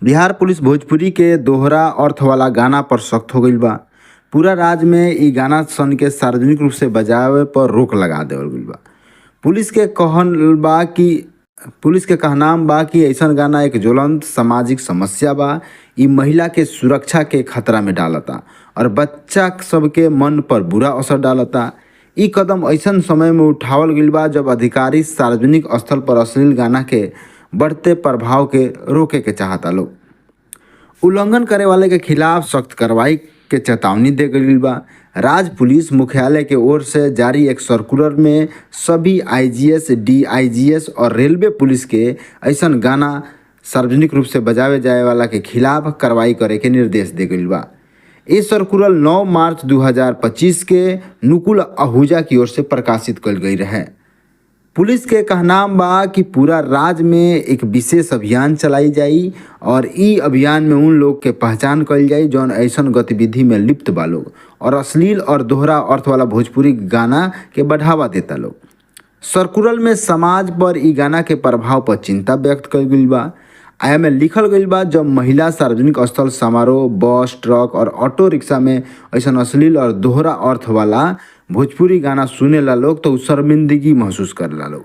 Bihar police Bhojpuri के दोहरा अर्थ वाला गाना पर सख्त हो गईल बा। पूरा राज्य में इ गाना सन के सार्वजनिक रूप से बजावे पर रोक लगा देवल गईल बा। पुलिस के कहनाम बा कि अइसन गाना एक ज्वलंत सामाजिक समस्या बा। इ महिला के सुरक्षा के खतरा में डालता और बच्चा सबके मन पर बुरा असर डालता। इ कदम अइसन समय में उठावल गईल बा जब अधिकारी सार्वजनिक स्थल पर अश्लील गाना के बढ़ते प्रभाव के रोके के चाहता लोग। उल्लंघन करे वाले के खिलाफ सख्त कार्रवाई के चेतावनी दे गईल बा। राज्य पुलिस मुख्यालय के ओर से जारी एक सर्कुलर में सभी आईजीएस, डीआईजीएस और रेलवे पुलिस के अइसन गाना सार्वजनिक रूप से बजावे जाए वाला के खिलाफ कार्रवाई करे के निर्देश दे गईल बा। इ सर्कुलर 9 मार्च 2025 के नुकुल आहूजा की ओर से प्रकाशित कईल गई रहे। पुलिस के कहनाम बा कि पूरा राज्य में एक विशेष अभियान चलाई जाई और इ अभियान में उन लोग के पहचान कईल जाई जौन अइसन गतिविधि में लिप्त बा लोग और अश्लील और दोहरा अर्थ वाला भोजपुरी गाना के बढ़ावा देता लोग। सर्कुलर में समाज पर इ गाना के प्रभाव पर चिंता व्यक्त कईल गईल बा। एमे लिखल गईल बा जब महिला सार्वजनिक स्थल, समारोह, बस, ट्रक और ऑटो रिक्शा में अइसन अश्लील और दोहरा अर्थ वाला भोजपुरी गाना सुनेला लोग तो उ शर्मिंदगी महसूस करेला लोग।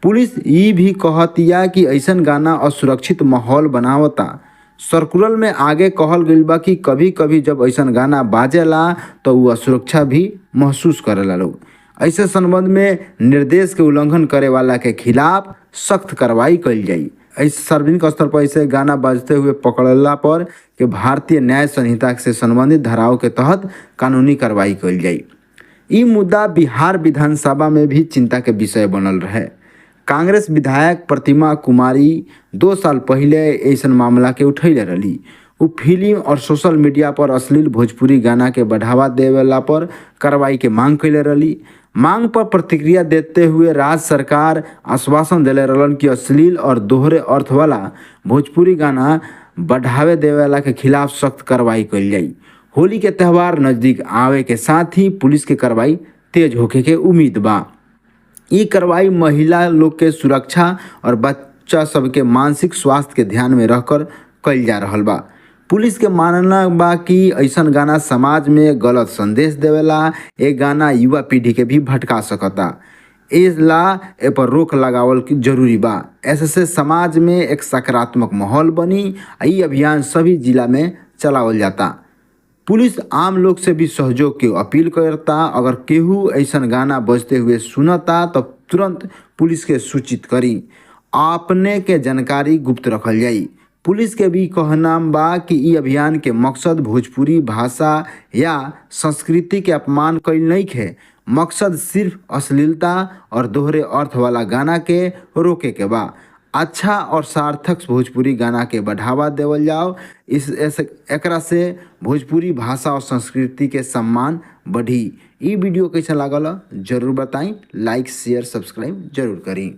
पुलिस इ भी कहतिया कि अइसन गाना असुरक्षित माहौल बनावता। सर्कुलर में आगे कहल गईल बा कि कभी-कभी जब अइसन गाना बाजेला तो उ असुरक्षा भी महसूस करेला लोग। ऐसे संबंध में निर्देश के उल्लंघन करे वाला के खिलाफ सख्त कार्रवाई कईल जाई। ऐसे सार्वजनिक स्थल पर ऐसे गाना बजते हुए पकड़ला पर के भारतीय न्याय संहिता से संबंधित धाराओं के तहत कानूनी कार्रवाई कईल जाई। इ मुद्दा बिहार विधानसभा में भी चिंता के विषय बनल रहे। कांग्रेस विधायक प्रतिमा कुमारी 2 साल पहिले अइसन मामला के उठैले रहली। उ फिल्म और सोशल मीडिया पर अश्लील भोजपुरी गाना के बढ़ावा देवेला पर कार्रवाई के मांग कईले रहली। मांग पर प्रतिक्रिया देते हुए राज्य सरकार आश्वासन देले रहलन कि अश्लील और दोहरे अर्थ वाला भोजपुरी गाना बढ़ावे देवेला के खिलाफ सख्त कार्रवाई कईल जाई। होली के त्यौहार नजदीक आवे के साथ ही पुलिस के कार्रवाई तेज होखे के उम्मीद बा। इ कार्रवाई महिला लोग के सुरक्षा और बच्चा सबके मानसिक स्वास्थ्य के ध्यान में रखकर कईल जा रहल बा। पुलिस के मानना बा कि अइसन गाना समाज में गलत संदेश देवेला। ए गाना युवा पीढ़ी के भी भटका सकता। एला एपर रोक लगावल जरूरी बा। ऐसे समाज में एक सकारात्मक माहौल बनी। इ अभियान सभी जिला में चलावल जाता। पुलिस आम लोग से भी सहयोग के अपील करता। अगर केहू अइसन गाना बजते हुए सुनता तो तुरंत पुलिस के सूचित करी। अपने के जानकारी गुप्त रखल जाई। पुलिस के भी कहनाम बा कि इ अभियान के मकसद भोजपुरी भाषा या संस्कृति के अपमान कईल नइखे। मकसद सिर्फ अश्लीलता और दोहरे अर्थ वाला गाना के रोके के बा। अच्छा और सार्थक भोजपुरी गाना के बढ़ावा देवल जाओ। इस एकरा से भोजपुरी भाषा और संस्कृति के सम्मान बढ़ी। इ वीडियो कैसा लागल जरूर बताई। लाइक, शेयर, सब्सक्राइब जरूर करी।